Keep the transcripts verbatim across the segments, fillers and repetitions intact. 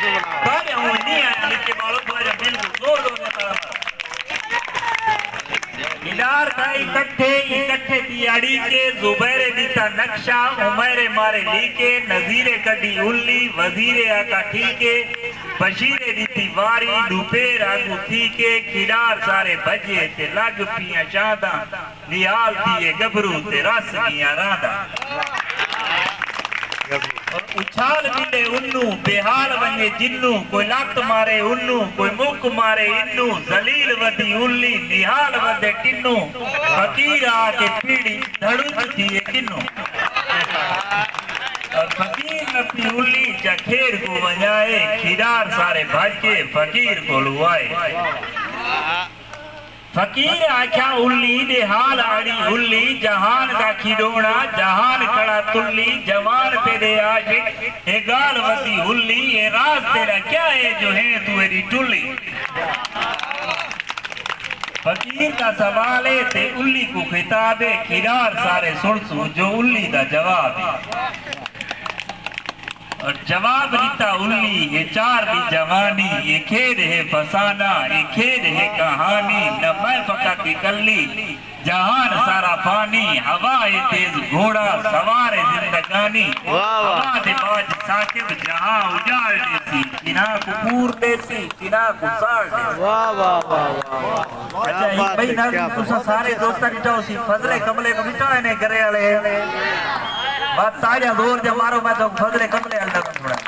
باجا ہوں نہیں آیا، نکے ٻالو، باجا بالکل زور زور دے تاڑا مارو۔ ادار تھا اکٹھے، اکٹھے تھی اڑی کے، زبیر ݙتا نقشہ، عمیر مارے لیکے، نذیر کڈھی الی، وزیر آقا ٹھیکے، بشیر ݙتی واری، ݙوپیر آگوں تھی کے، کھیݙار سارے بھڄے تے لڳ پیاں چانداں۔ نہال تھیے ڳبھرو تے رس ڳیاں رانداں۔ اور اچھال ملے انوں، بحال ونڄے جنوں، کوئی لت مارے انوں، کوئی مک مارے انوں، ذلیل ودی الی، نہال ودے ٹنوں، فقیر آ کے پیڑی دھڑک تھیے کنوں۔ اور فقیر نپی الی، جا کھیݙ کوں ونڄائے، کھیݙار سارے بھڄ کے فقیر کولوں آئے۔ فقیر آکھیا الی دے حال آڑی الی، جہان دا کھیݙوݨا، جہان کھڑا تلی، جوان تیݙے عاشق، اے ڳالھ ودی الی، اے راز تیݙا کیا ہے جو ہیں توں ایݙی ٹلی؟ فقیر دا سوال ہے تے الی کوں خطاب ہے، کھیݙار سارے سݨسوں جو الی دا جواب ہے۔ اور جواب ݙتا الی، اے چار دی جوانی، اے کھیݙ ہے فسانہ، اے کھیݙ ہے کہانی، نہ میں فقط اکلی، جہان سارا فانی، ہوا ہے تیز گھوڑا سوار ہے زندگانی۔ واہ واہ۔ ہوا دے باج ثاقب جہاں اجاڑ ݙیسی، کناں کوں پور ݙیسی، کناں کوں ساڑ ݙیسی۔ واہ واہ واہ واہ واہ۔ اچھا، ہک ٻئی نظم تساں سارے دوستاں ݙٹھا ہوسی، فضل کملے کوں ݙٹھا ہوئے نے گرے آلے۔ بس تاڑیاں زور دیاں مارو، میں تہاکوں فضل کملے آلی نظم سݨاں۔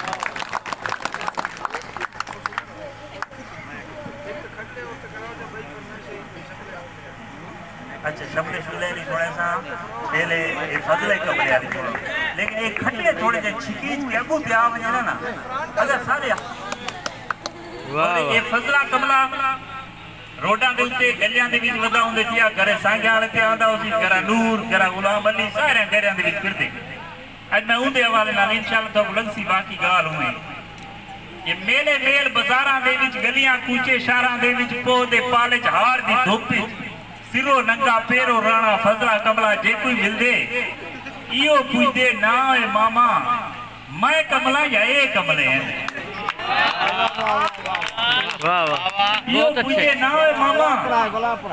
اچھا، شملے شملے نی سݨے ساں، پہلے اے فضل کملے آلی سݨو۔ لیکن اے کھٹے تھوڑے جے چھکیچ کے اڳوں تے آ ونڄے نا نا۔ اگر سارے واہ اور واہ۔ اے فضلہ کملہ روڈاں دے اتے، گلیاں دے وچ ودا ہوندے تھیا، گھرے سانگے والے تے آندا ہوسی، گھرا نور، گھرا غلام علی، سارے گھریاں دے وچ پھردے۔ اڄ میں اوندے حوالے نال انشاءاللہ تہاکوں لڳسی باقی ڳالھ اونویں۔ اے میلے میل بازاراں دے وچ، گلیاں کوچے شہراں دے وچ، پوہ دے پالچ ہاڑ دی دھپ وچ، سرو ننگا پیرو رانا فضلہ کملا جے کوئی ملدے، ایہو پچھدے ناں اے ماما، میں کملاں یا اے کملے ہن؟ واہ واہ۔ ایہو پچھدے ناں اے ماما،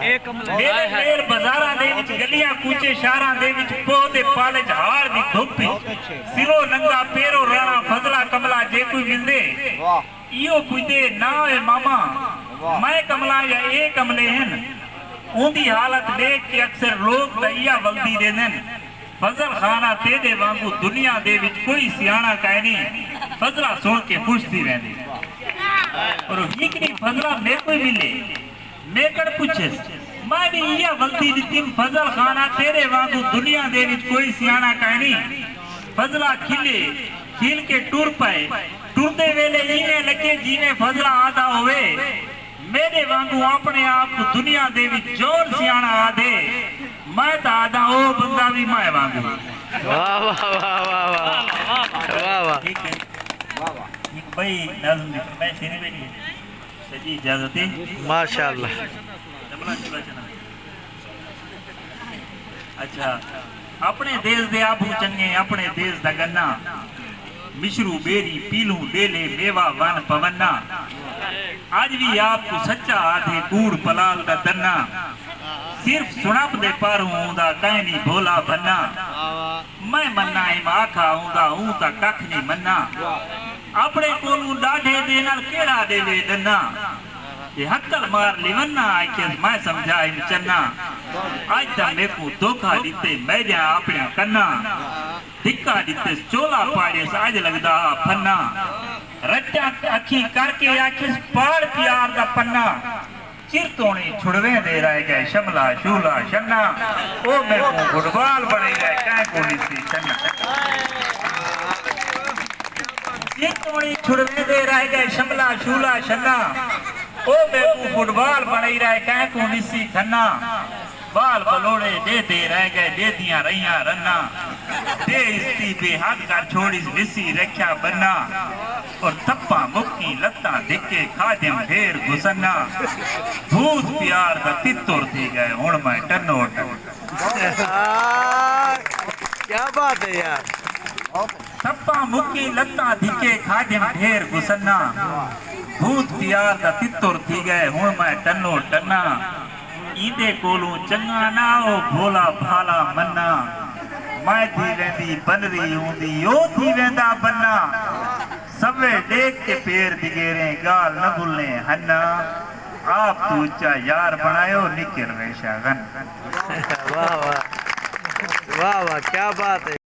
اے کملے۔ میلے میل بازاراں دے وچ، گلیاں کوچے شہراں دے وچ، پوہ دے پالچ ہاڑ دی دھپ وچ، سرو ننگا پیرو رانا فضلہ کملا جے کوئی ملدے، ایہو پچھدے ناں اے ماما، میں کملاں یا اے کملے ہن؟ اوندی حالت ݙیکھ کے اکثر لوک تاں ایہا ولدی ݙیندن، فضل خان آ تیݙے وانگوں دنیا دے وچ کوئی سیاݨا کائنی، فضلہ سݨ کے خوش تھی ویندے۔ پر ہک ݙینہہ فضلہ میکوں ای ملے، میکڑ پچھس، میں وی ایہا ولدی ݙتیم، فضل خان آ تیݙے وانگوں دنیا دے وچ کوئی سیاݨا کائنی۔ فضلہ کھلے، کھل کے ٹر پئے، ٹردے ویلے ایویں لڳے جیویں فضلہ آہدا ہووے، میݙے وانگوں اپݨے آپ کوں دنیا دے وچ جون سیاݨا آہدے، میں تاں آہداں او بندہ وی میں وانگوں۔ واہ واہ واہ واہ واہ۔ واہ واہ۔ ٹھیک ہے۔ واہ واہ۔ ہک ٻئی نظم دی فرمائش تھیندی پئی ہے۔ سڄی اجازت ہے۔ ماشاءاللہ۔ جملہ شملہ چنا۔ اچھا، اپݨے دیس دے آبھو چنڳے، اپݨے دیس دا ڳنا، مشرو ٻیری پیلوں ݙیلھے میوہ ون پونا۔ اڄ وی آپ کوں سچا آہدے، کوڑ پلال دا دنا۔ صرف سݨپ دے پاروں اوندا کائنی بھولا بھنا۔ میں منا ایم آکھا اوندا، اوں تاں ککھ نی منا۔ اپݨے کولوں ݙاڈھے دے نال کیڑھا ݙیوے ݙنا۔ اے ہکل مار لیونا، آکھیس میں سمجھا ایم چنا۔ اڄ تاں میکوں دھوکا ݙتے میݙیاں اپݨیاں کناں۔ دھکا ݙتس چولا پاڑیس، اڄ لڳدا ہا پھنا۔ رچاں اکھیں کر کے آکھیس پاڑ پیار دا پنا۔ چر توݨی چھڑویندے رہ ڳئے شملہ شولہ شنا، او میکوں فٹبال بݨائی رہے کہیں کوں ݙسی چھنا۔ چر توݨی چھڑویندے رہ ڳئے شملہ شولہ شنا، او میکوں فٹبال بݨائی رہے کہیں کوں ݙسی چھنا۔ ٻال ٻلوڑے ݙیہدے رہ ڳئے ݙیہدیاں رہیاں رنا، بے عزتی بے حق کر چھوڑیس ݙسی رکھیا بنا۔ اور تھپاں مکیں لتاں دھکے کھادیم ڈھیر گھسنا۔ بھوت پیار دا تتر تھی ڳئے ہݨ میں ٹنو ٹن۔ کیا بات ہے یار۔ سپاں مکی لتاں دھکے کھاجم ڈھیر گسنا۔ بھوت پیار دا تتر تھی گئے ہن میں ٹنو ٹنا۔ ایندے کولوں چنگا نہ او بھولا بھالا منا۔ میں تھی ویندی بنری اوندی او تھی ویندا بنا۔ سوے ڈیکھ کے پیر دگیریں گال نہ بھلیں ہنا۔ آپ توں اچا یار بنڑایو نکل ویشا غن۔ واہ واہ واہ واہ کیا بات ہے۔